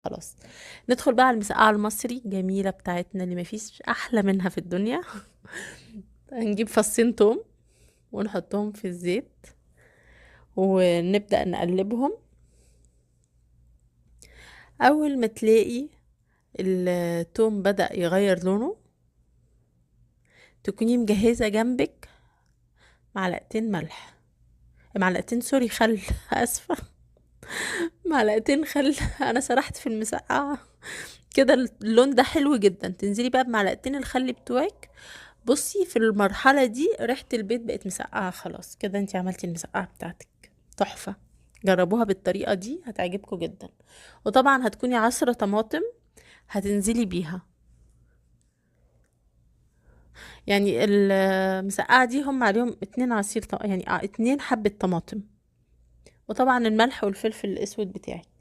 خلاص. ندخل بقى على المسقعة المصري جميلة بتاعتنا اللي مفيش أحلى منها في الدنيا. هنجيب فصين توم ونحطهم في الزيت ونبدأ نقلبهم. أول ما تلاقي التوم بدأ يغير لونه تكوني مجهزة جنبك معلقتين ملح، معلقتين سوري خل، آسفة، معلقتين خل. أنا سرحت في المسقعة كده. اللون ده حلو جدا. تنزلي بقى بمعلقتين الخل بتوعك. بصي في المرحلة دي ريحة البيت بقت مسقعة خلاص كده، انتي عملتي المسقعة بتاعتك تحفة. جربوها بالطريقة دي هتعجبكم جدا. وطبعا هتكوني عصرة طماطم هتنزلي بيها. يعني المسقعة دي هم عليهم 2 عصير يعني 2 حبة طماطم، وطبعا الملح والفلفل الاسود بتاعك.